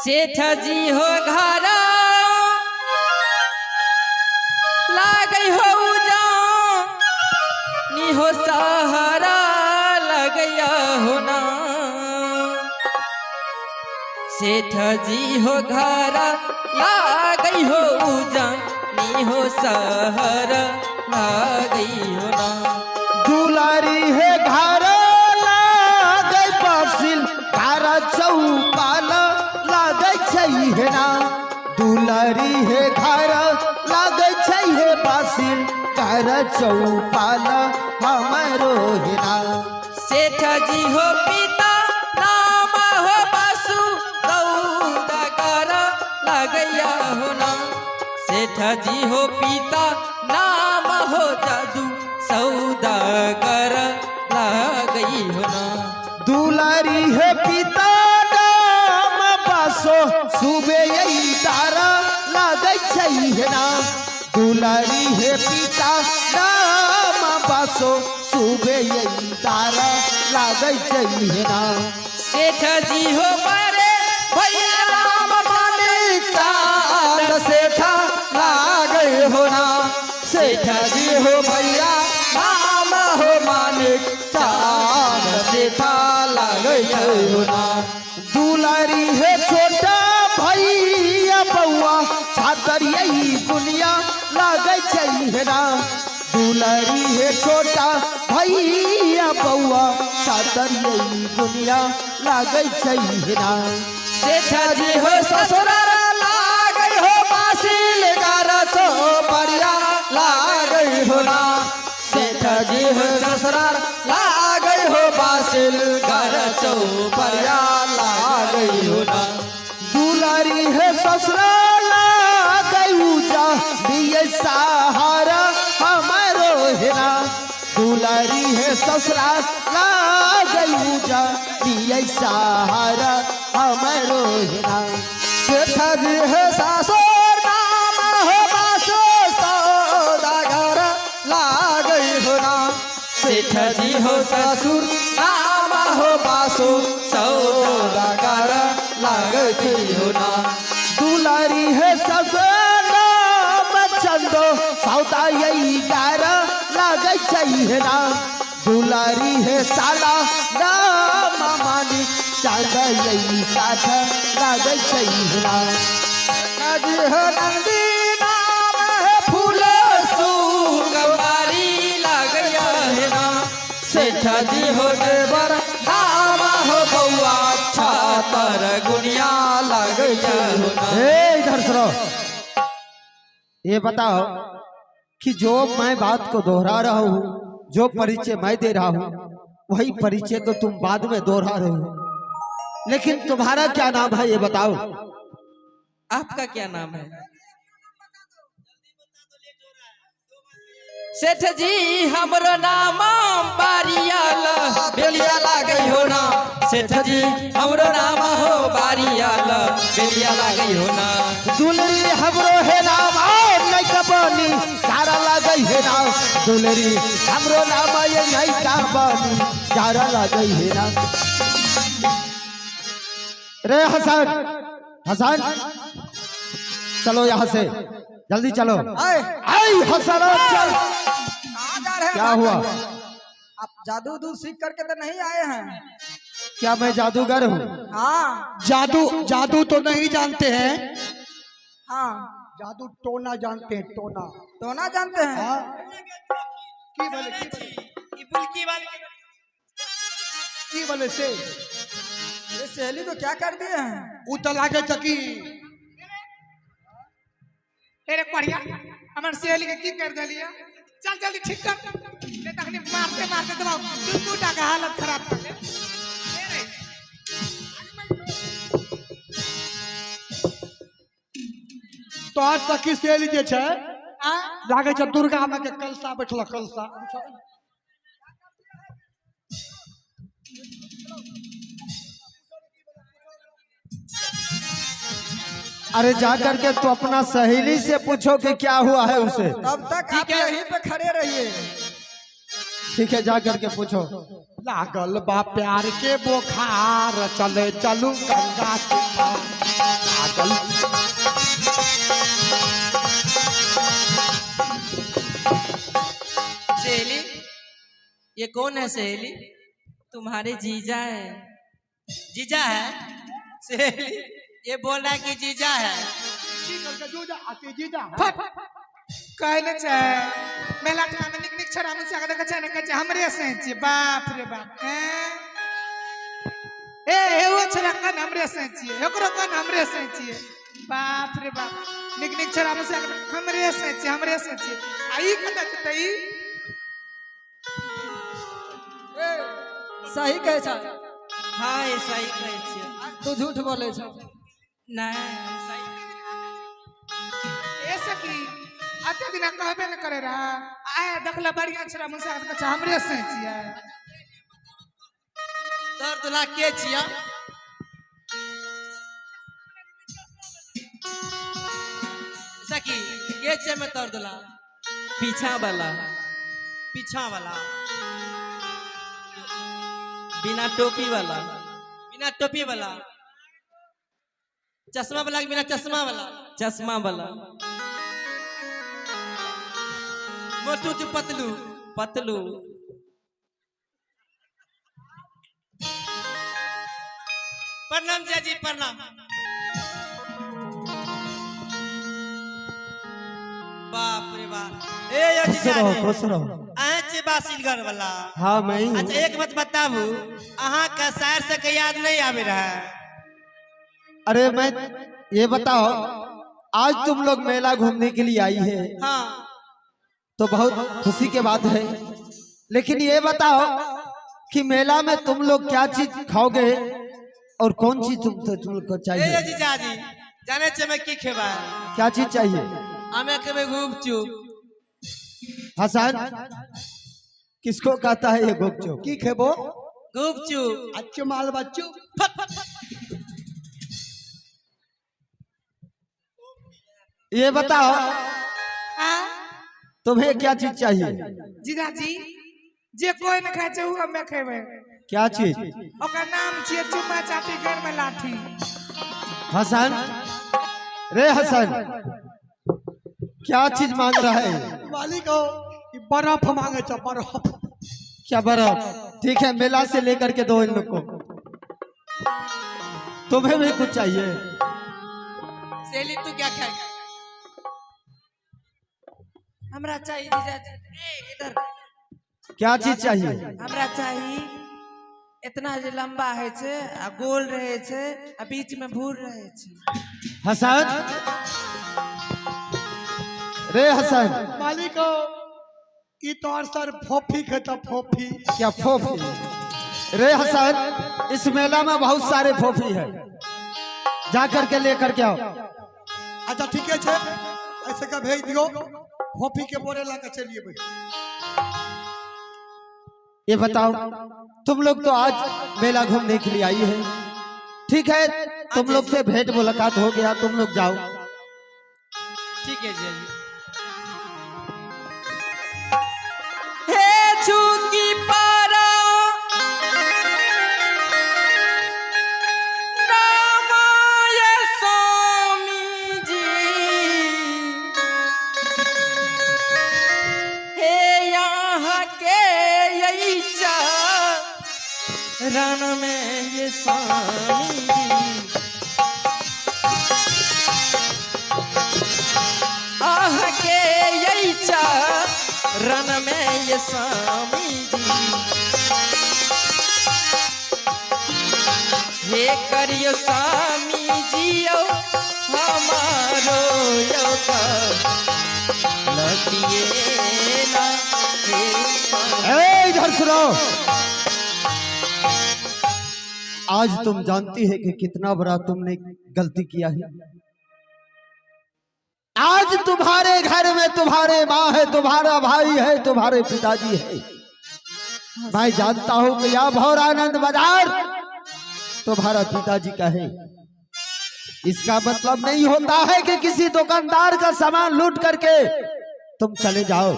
सेठ जी हो घर लागै हो जाओ नी हो सहारा लगैया हो ना। सेठ जी हो घर लागै हो जा नी हो सहारा लागै हो ना। दुलारी हे घर लागै बासिल घर चौपाल लागै छै हे ना। दुलारी हे घर लागै छै हे बासिल घर चौपाल हमरो हे ना। सेठ जी हो पिता नाम हो बासु सौदागर लगैया हो ना। सेठ जी हो पिता नाम हो जादू सौदागर लगई हो ना। दुलारी हे पिता नाम बासो सुबे यही तारा लागै छै हे ना। दुलारी हे पिता नाम बासो सुबे यही तारा लागै छै हे ना। सेठ जी हो बड़े भैया नाम मालिक चांद सेठा लागै हो ना। सेठ जी हो भैया नाम हो मालिक चांद सेठा लागै छै हो ना। दुलारी हे छोटा भैया बउआ छातर यही दुनिया लागै छै हे ना। दुलारी हे छोटा भैया बउआ छातर यही दुनिया लागै छै हे ना। सेठ जी हो ससुराल लागै हो बासिल गार चौपरिया लागै हो ना। सेठ जी हो ससुराल लागै हो बासिल गार चौपरिया लागै हो ना। दुलारी हे ससुराल लागै ऊंचा दिए सहारा हमारो हे ना। दुलारी हे ससुराल लागै ऊंचा दिए सहारा हमारो हे ना। सेठ जी हे सासुर नाम हो बासो सौदागर लागै हो ना। सेठ जी हो ससुर नाम हो बासु सौदागर लागै हो ना। दुलारी हे ससुर नाम चंदो सौदा यही गार लागै छै हे ना। दुलारी हे साला नाम मालिक चांद यही साथ लागै छै हे ना। जी हो नंदी नाम है फूल सुगमारी लागैया हे ना। सेठ जी हो देवर नाम हो बउआ छातर गुनिया लागैया हो ना। ए इधर सुनो, ये बताओ कि जो मैं बात को दोहरा रहा हूँ, जो परिचय मैं दे रहा हूँ, वही परिचय तो तुम बाद में दोहरा रहे हो, लेकिन तुम्हारा क्या नाम है ये बताओ। आपका क्या नाम है? सेठ जी हमरो नाम बारियाल बेलिया लागै हो ना। सेठ जी हमरो नाम हो बारियाल बेलिया लागै हो ना। दुलरी हमरो हे नाम आओ नहीं बनी तारा लागै हे नाम। दुलरी हमरो नाम ये नहीं का बनी तारा लागै हे नाम। रे हसन, हसन चलो यहाँ से जल्दी चलो। आए आई हसन चल। कहाँ जा रहे हैं? क्या हुआ? आप जादू उदू सीख करके तो नहीं आए हैं? क्या मैं जादूगर हूँ? हाँ जादू जादू तो नहीं जानते हैं, हाँ, जादू टोना जानते हैं, टोना। टोना जानते हैं? हाँ। की बोले, की बोले, की बोले से ये सहेली को क्या कर दिए हैं? उ तो लागे चकी। अरे बढ़िया, हमर सहेली के की कर देलिया? चल जल्दी ठीक कर, नहीं तखनी मारते मारते दबाओ दू दू टा के हालत खराब कर दे। तोहर सखी सहेली जे छै आ लागे छै दुर्गा माँ के कलसा बैठल, कलसा। अरे जा करके तो अपना सहेली से पूछो कि क्या हुआ है उसे। तब तक आप यहीं पे खड़े रहिए। ठीक है, जा करके पूछो। लागल बा प्यार के बोखार, चले चलू गंगा के पार। कौन है सहेली? तुम्हारे जीजा है। जीजा है सहेली? ये बोल रहा है कि जीजा है। की कहलकै जीजा आते जीजा है। फट कहले छै मेला ठेला में निक निक छोरा मुसा के देखै छै ने, कहै छै हमरे से छियै। बाप रे बाप। हैं ए एगो छोरा कन हमरे से छियै, ओकरो कन हमरे से छियै। बाप रे बाप, निक निक छोरा मुसा के हमरे से छियै, हमरे से छियै। आ ई कतऽ छै तऽ ई सही कहै छ। हाँ ये सही कहै छियै। तू झूठ बोले छ। नहीं सही। ए सखी अते दिना कहबे न करे रहा, आय देखला बढ़िया छोरा मुसा के कहै छै हमरे से छियै। तोर दुल्हा के छिया? सखी के छिया में तोर दुल्हा? पीछा वाला। पीछा वाला? बिना टोपी वाला। बिना टोपी वाला? चश्मा वाला कि बिना चश्मा वाला? चश्मा वाला। मोटू कि पतलू? पतलू। प्रणाम जीजाजी, प्रणाम। बाप रे बाप। ए यो खुश रहो, जीजाजी, खुश रहो। अहाँ छी बासिलगर वाला? हाँ मैं ही हूँ। अच्छा एक बात बताबू, अहाँ के शहर से के याद नहीं आवे रहा? अरे मैं ये बताओ, आज तुम लोग मेला घूमने के लिए आई है। हाँ। तो बहुत खुशी के बात है, लेकिन ये बताओ कि मेला में तुम लोग क्या चीज खाओगे और कौन चीज तुम लोग को ए चाहिए? जीजाजी, जाने छे मैं की खेबा? क्या चीज चाहिए? हमें खेबे गुपचुप। हसन किसको कहता है ये गुपचुप? की खेबो? गुपचुप। अच्छे माल बच्चू। ये बताओ आ तुम्हें क्या चीज चाहिए? जीजाजी जे कोई न खाय छै उ हमे खेबै। क्या चीज? ओकर नाम छियै चुम्मा चाटी घर में लाठी। हसन रे हसन, क्या चीज मांग रहा है? मालिक हो, ई बर्फ मांगे छ, बर्फ। क्या बर्फ? ठीक है, मेला से लेकर के दो इन लोग को। तुम्हें भी कुछ चाहिए? सहेली तू क्या खाएगा? हमरा चाहिए जीजाजी। ए इधर। क्या चीज चाहिए? हमरा चाहिए इतना जे लंबा है छे आ गोल रहे छे आ बीच में भूर रहे छे। हसन रे हसन। मालिक हो, ई तोर सर फोफी खेता, फोफी। क्या फोफी? रे हसन, इस मेला में बहुत सारे फोफी है, जा करके लेकर के आओ। अच्छा ठीक है छे, ऐसे का भेज दियो, फोफी के बोरे ला के चलिए भाई। ये बताओ तुम लोग तो आज मेला घूमने के लिए आई है, ठीक है, तुम लोग से भेंट मुलाकात हो गया, तुम लोग जाओ। ठीक है जीजाजी। हे झुकी पारा रामाय स्वामी जी, हे यहाँ के रण में ये स्वामी जी, आह के रण में ये स्वामी जी, हे करियो स्वामी जी हमारो लतिए ना। ए इधर सुनो, आज तुम जानती है कि कितना बड़ा तुमने गलती किया है। आज तुम्हारे घर में तुम्हारे माँ है, तुम्हारा भाई है, तुम्हारे पिताजी है। मैं जानता हूं कि यह भौरानंद बाजार तुम्हारा पिताजी का है। इसका मतलब नहीं होता है कि किसी दुकानदार का सामान लूट करके तुम चले जाओ।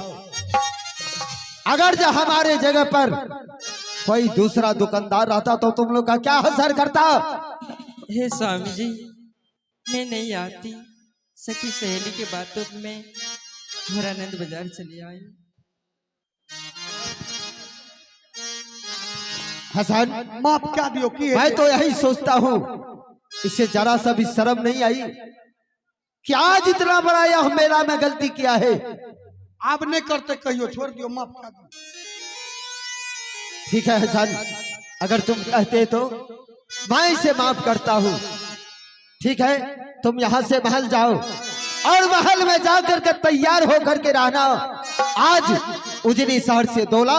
अगर जो हमारे जगह पर कोई दूसरा दुकानदार रहता तो तुम लोग का क्या असर करता। हे स्वामी जी, मैं नहीं आती, सखी सहेली के बातों में भौरानंद बाजार चली आई। हसन, माफ क्या दियो की मैं तो यही सोचता हूँ, इसे जरा सा भी शर्म नहीं आई कि आज इतना बड़ा यह मेला में गलती किया है। आब नहीं करते कहियो, छोड़ दियो, माफ कर दियो। ठीक है हसन, अगर तुम कहते तो मैं इसे माफ करता हूँ। ठीक है, तुम यहाँ से महल जाओ और महल में जाकर के तैयार होकर के रहना। आज उजनी शहर से दोला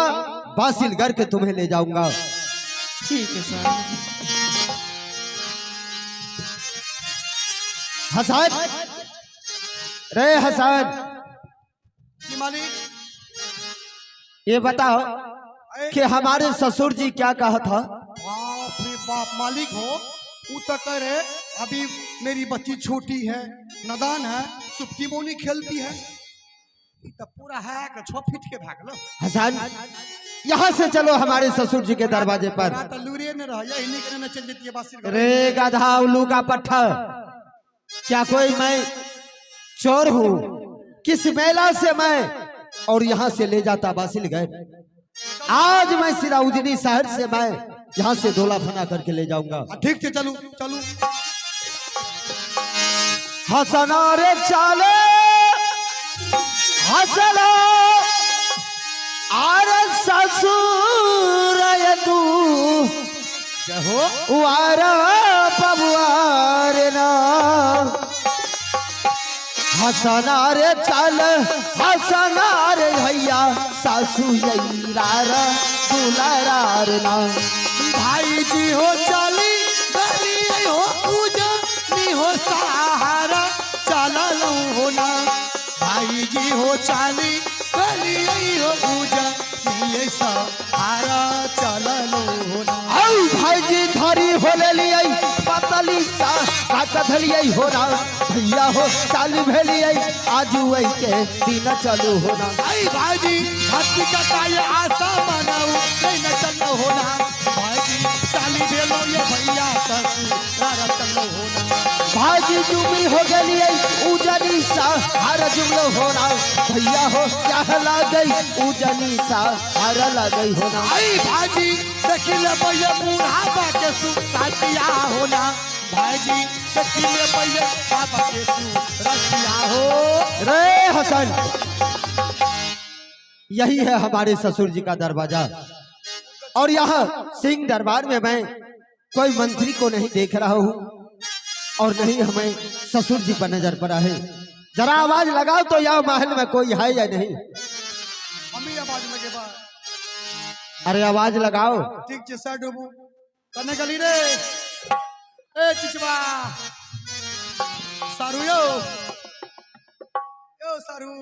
बासिल के तुम्हें ले जाऊंगा। ठीक है साहब जी। हसन, रे हसन। जी मालिक। ये बताओ कि हमारे ससुर जी क्या कहा था? बाप रे बाप मालिक हो, उ तो कह रहे अभी मेरी बच्ची छोटी है, नदान है, सुपकी मोनी खेलती है। ई तो पूरा है के 6 फीट के भागलो। हसन, यहाँ से चलो हमारे ससुर जी के दरवाजे पर। तो लूरे न रह, यही निकले न चल जतिए बासिर। रे गधा उल्लू का पत्थर, क्या कोई मैं चोर हूँ? किस मेला से मैं और यहाँ से ले जाता बासिल गए? आज मैं सीधा उजनी शहर से मैं यहाँ से दोला फना करके ले जाऊंगा। ठीक है, चलू चलू। हसना रे चाले हसना आर ससुर तू वार पबुआर ना। हसना रे चल हसना रे भैया सासू यैरार दुलारार ना। भाई जी हो चली गली हो पूजा नी हो सहारा चला लो हो ना। भाई जी हो चाली गली हो पूजा नी सहारा चला लो हो ना। औ भाई जी धारी हो ले लियै पतली सा काका धलियै हो ना। भैया हो चालू भेलियै आज वही के दिन चलू हो ना। आई भाई जी हत्ती का ये आशा बनाऊ नहीं न चलो हो ना। भाई जी चाली भेलो ये भैया ससुरारा चलो हो ना। भाजी जुमी हो गलियै उजनी सा हर जुमलो हो ना। भैया हो क्या लागई उजनी सा हर लागई हो ना। आई भाजी देखी ले भैया बूढ़ा बा के सुतिया हो ना। भाई जी देखी ले भैया बाबा के सुरतिया हो। रे हसन, यही है हमारे ससुर जी का दरवाजा और यहाँ सिंह दरबार में मैं कोई मंत्री को नहीं देख रहा हूँ और नहीं हमें ससुर जी पर नजर पड़ा है। जरा आवाज लगाओ तो यह महल में कोई है या नहीं। हमें आवाज लगे बा। अरे आवाज लगाओ। ठीक छे सर डूबू कने गली रे ए चिचवा सारू यो यो सारू।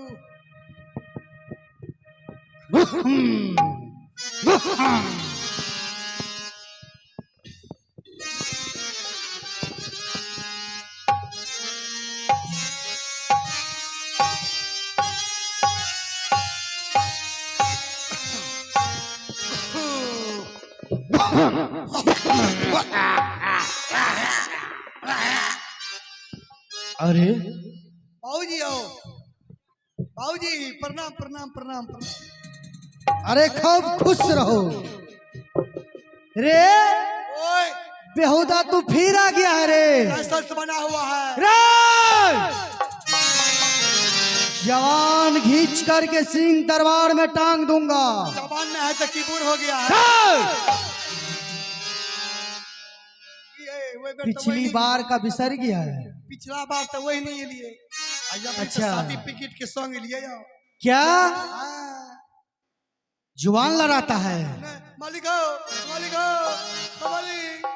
अरे बाबूजी आओ, बाबूजी प्रणाम प्रणाम प्रणाम प्रणाम। अरे खूब खुश रहो रे। ओए बेहुदा तू फिर आ गया है रे। लाइसेंस बना हुआ है रे जवान घींच करके सिंह दरबार में टांग दूंगा। जवान में है तो कीबोर्ड हो गया है। पिछली बार का बिसर गया है। पिछला बार तो वही नहीं लिए। अच्छा सर्टिफिकेट के संग लिए आओ। क्या जुबान लड़ाता है? मालिक हो, मालिक हो, मालिक।